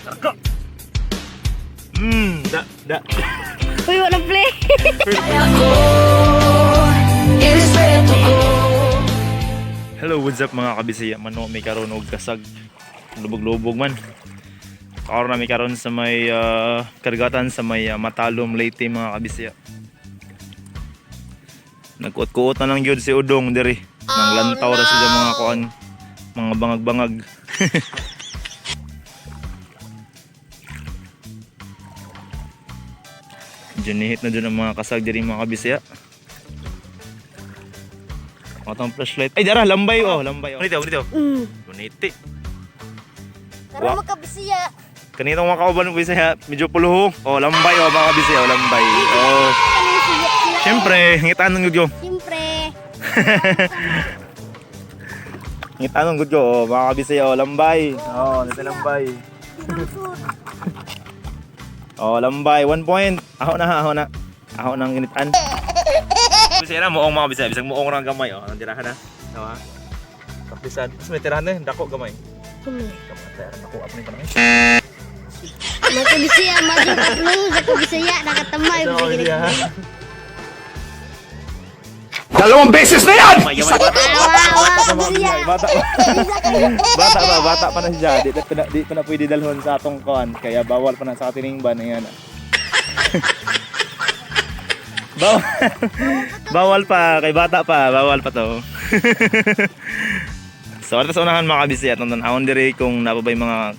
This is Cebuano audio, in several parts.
Dako. Da da. Uy, wala play. Hello, what's up mga kabisaya? Mano may karon og kasag. Lubog-lubog man. Karon na may karon sa may kargatan sa may Matalom, Leyte mga kabisaya. Nagkuot-kuot na lang gyud si Udong diri. Nang lantaw ra sila mga kuan, mga bangag-bangag. Diyan na dyan ang mga kasag diri mga kabisaya. Atong flashlight. Ay, dara, lambay oh, lambay oh. Dito, dito. Buniti. Karon makabisiya. Kanitong mga kauban mo Bisaya, medyo puluho. Oh, lambay oh, mga kabisaya, oh, lambay. Oh. Siyempre, ngitaan ng gud ko. Siyempre. Ngitaan ng gud ko, oh, mga kabisaya, oh, lambay. Oh, nito lambay. Pinangsud. Oh, lambay, 1 point. Aho na, aho na. Aho na ang ginitan. Bisaya na, muong mga bisaya. Bisag muong ra ang gamay, oh. Ang tirahan na. Tawa. Kapisan. Mas may tirahan na, eh. Dako gamay. Kumi. Gamay, dako apo ni panay. Makabisiya, maging tatlo sa kabisiya, nakatamay. Ito, kabisaya, ha? Dalawang beses na yan! Gamay, gamay. Bata, Awa, awa, kabisiya. bata pa. Bata pa, bata pa na siya. Di pa na pwede dalhon sa atong kuan. Kaya bawal pa na sa ating ban. Ayan. Bawal, bawal pa, kay bata pa, bawal pa to. So, ato sa unahan mga kabisi at tanawon diri kung napabay mga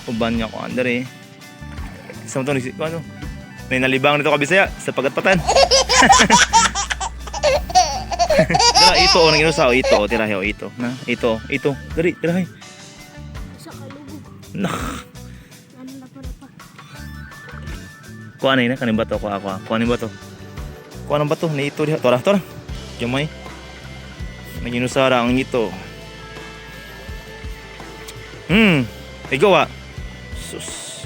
uban nga kuan diri. Sa to ni ano? May nalibang nito kabisaya sa pagatpatan. Dara ito oh, nang inusa oh, ito oh, tirahe oh, ito. Na, ito, ito. Diri, tirahe. Sa kalubog. Nak. Ano na pa na pa. Kuha na yun, kanin bato, kuha, kuha. Kuha ni bato. Kuha ng bato, ni ito diha. Tora, tora. Gamay. Naginusara ang ito. Ikaw ah. Sus.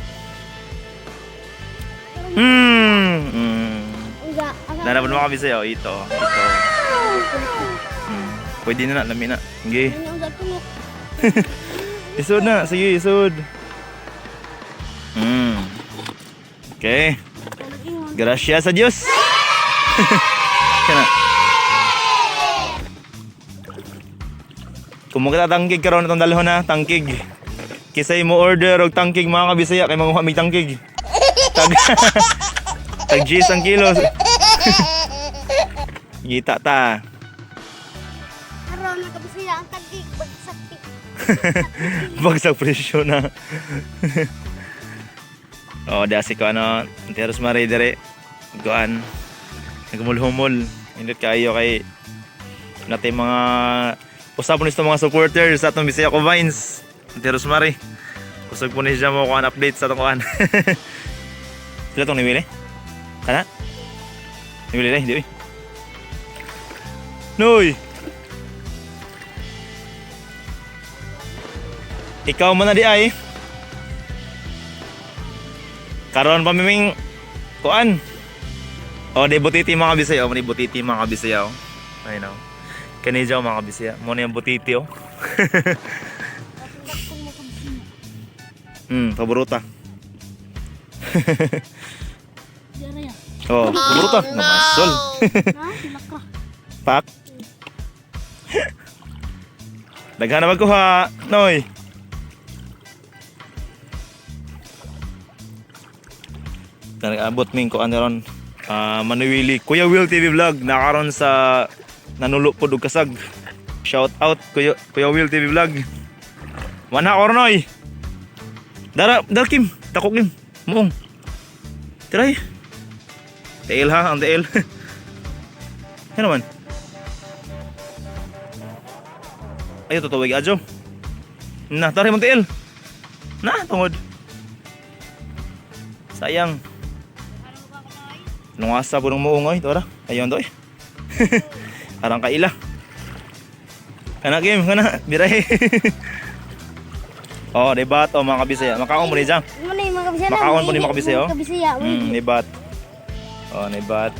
Uga, aga. Laraban mo kami sa'yo. Ito, ito. Pwede na na, lami na. Sige. Ano uga tunok? Isod na. Sige, isod. Okay. Gracias a Dios. Kana. Kung makita tangkig karon itong dalhon na, tangkig. Kisay mo order og tangkig mga kabisaya kay manguha mig tangkig. Tag Tag G's ang kilo. Gita ta. Karon nakabisiya ang tagig bagsak. Bagsak presyo na. Oh, dasi ko ano, Teros Marie dire. Kuan. Nagumulhumol. Indot kayo kay natin mga usap po nito mga supporters sa atong Bisaya ko Vines. Teros Marie. Kusog po ni siya mo kuan update sa atong kuan. Sila tong niwili? Kana? Niwili na, hindi uy. Noy! Ikaw man na di ay. Karon pa miming kuan. O di butiti mga kabisaya, o di butiti mga kabisaya. Oh. Ay no. Kani jaw mga kabisaya. Mo na yung butiti oh. Paborota. Dara ya. Oh, paborota. Namasol. Ha? Lakra. Pak. Daghan na magkuha, Noy. Nag-abot min ko ano ron. Ah, Manuwili, Kuya Will TV Vlog nakaron sa nanulo po og kasag. Shout out Kuya, Kuya Will TV Vlog. Wana Ornoy. Dara, dara Kim, dako Kim. Muong. Try. Tail ha, ang tail. Ano man? Ay, tutuwig adyo. Na, tari mo tiil. Na, tungod. Sayang. Nungasa po ng muungoy, tora. Ayun to eh. Parang kaila. Kana game, kana birahe. Oh, debat oh mga kabisaya. Makaon mo ni Jang. Mo na yung mga kabisiya. Makaon po ni mga kabisaya, oh. Mga kabisiya. Debat. Oh, debat.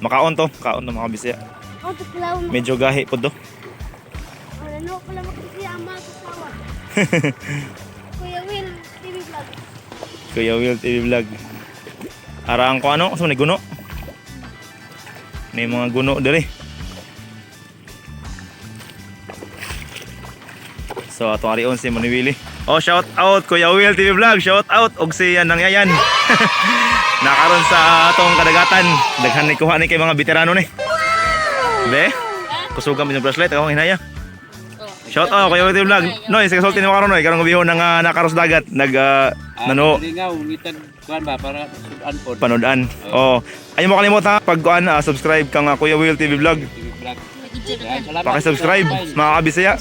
Makaon to, kaon to mga kabisaya. Oh, tuklaw. Medyo gahi po to. Ano pala mga kabisiya ang mga kasawa. Kuya Will, TV vlog. Kuya Will TV Vlog. Arang ko ano, sa may guno. May mga guno diri. So atong arion si Maniwili. Oh, shout out Kuya Will TV Vlog, shout out og si nang yayan. Nakaron sa atong kadagatan. Daghan ni kuha ni kay mga veterano ni. Be? Kusugan mo yung flashlight akong hinaya. Shout out Kuya Will TV Vlog. Noy, sa kasulti ni mo karon noy, karong gabihon nga nakaros dagat nag nano Lingaw, ngitag kuan ba para sudan pod. panoodaan. Oh. Ayaw mo kalimot ha, pag kuan subscribe kang Kuya Will TV Vlog. TV vlog. Yan, salamat. Paki-subscribe mga kabisaya.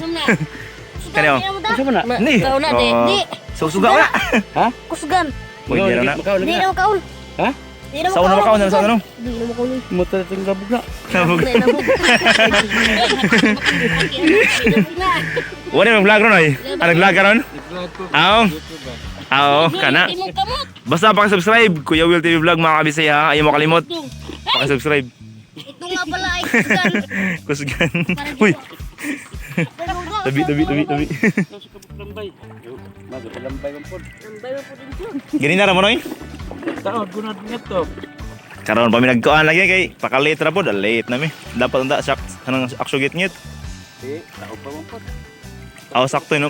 Kanyo. Unsa man na? Ni. Ikaw na, di. Oh. Di. Susuga ka. Ha? Kusgan. Uy, di na. Di na makaul. Ha? Di na Sa una makaon, sa una no. Di na makaul. Mo ta ting labog na. Nabog. Wala nang vlog ron oy. Ah, nag-vlog ka ron? Nag-vlog ko. Aw. YouTube ba? Aw, kana. Basta paki-subscribe Kuya Will TV Vlog mga kabisaya ha. Ayaw mo kalimot. Paki-subscribe. Ito nga pala ay kusgan. Kusgan. Uy, tabi tabi tabi tabi. Nasa kabuk lambay. Yo, maga lambay man pod. Ganina ra mo noy. Taod gunod ngadto. Karon pa mi nagkuan lagi kay paka-late ra pod, ah, late na mi. Dapat unta sak kanang aksyo gitngit. Di, taod pa man pod. Aw sakto no.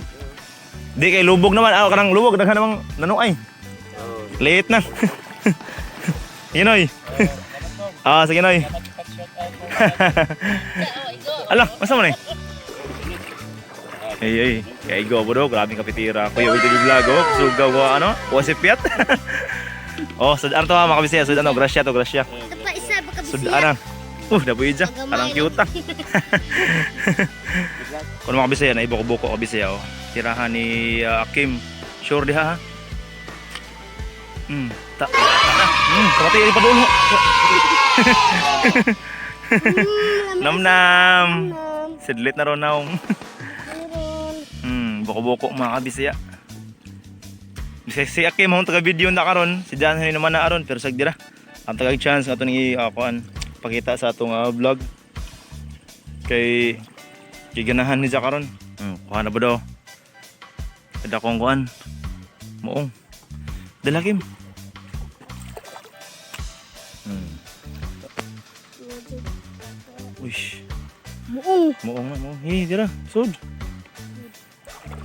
Di kay lubog naman, aw kanang lubog daghan namang nanuay. Oh, Late na. Sige noy. Ah, sige noy. Ala, masa man eh? Ay ay, kay go bro, grabe kapitira. Kuya Will TV Vlog oh, sugaw ko ano, wasip piat. Oh, sudan to ha, mga kabisaya, sudan to, grasya to, grasya. Ito pa isa, baka bisaya. Sudan na. Dapoy dyan. Parang cute ah. Kung mga kabisaya, naibuko-buko kabisaya oh. Tirahan ni Akim. Sure diha ha? Ta ta na. Kapatid, pa doon. Nam nam. Sidlit na ron naong. Meron. Buko-buko mga kabisaya. Si, si Akim hong taga-video na karon, si Dan hindi naman na aron pero sagdira. Ang tagag chance nga ni kuan pakita sa atong vlog. Kay kay ganahan ni siya karon. Kuha na ba daw? Kada kong kuan. Moong. Dala Kim. Uy. Muong. Muong na, muong. Hey, dira. Sud.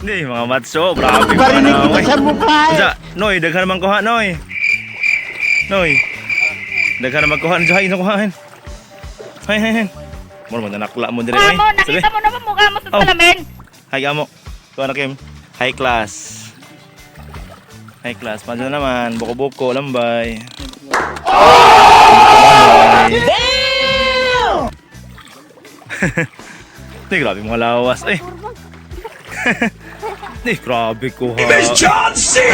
Hindi, mga matso. Grabe. Barinig kita sa mukha eh. Unsa? Noy, daghan man kuha, Noy. Noy. Daghan man kuha. Unsa hay kuha? Hay, hay, hay. Mura man nakla mo dire, Mukha oy. mo, Sabi. nakita mo naman mukha mo sa Oh. salamin. Hi, amo. Kuha na Kim. Hi, class. Hi, class. Madyo naman. Buko-buko, lambay. Lambay. Di, grabe mga lawas. Eh. Di, grabe ko ha. John C.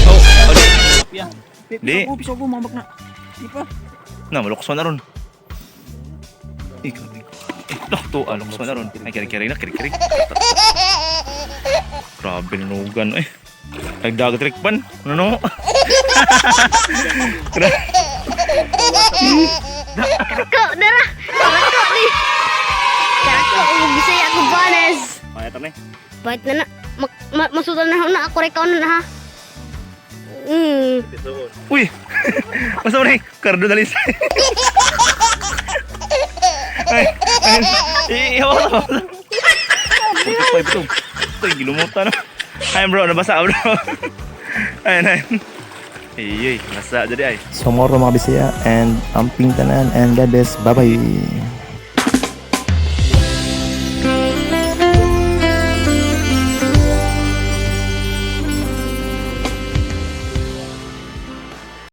Oh, oh, di. Di. Piso ko mamak na. Di pa. Na, malukso na ron. Eh, grabe. Eh, lah, to, ah, lukso na ron. Ay, kiri-kiri na, kiri-kiri. Grabe nanugan, eh. Nagdagat trikpan. Ano no? Karako, dara. Karako ni. Karako, ug bisaya ko banes. Kaya tama eh. Bait na na. Masudan na na ako ikaw na ha. Uy! Masa mo na eh? Kardo na lisa. Ay, ay, ihawa ko. 45 ito. Ito, gilumutan na. Ay bro, nabasa bro. Ayun, ayun. Ay, ay, nasa jadi ay. So more mga Bisaya and amping tanan and God bless. Bye bye.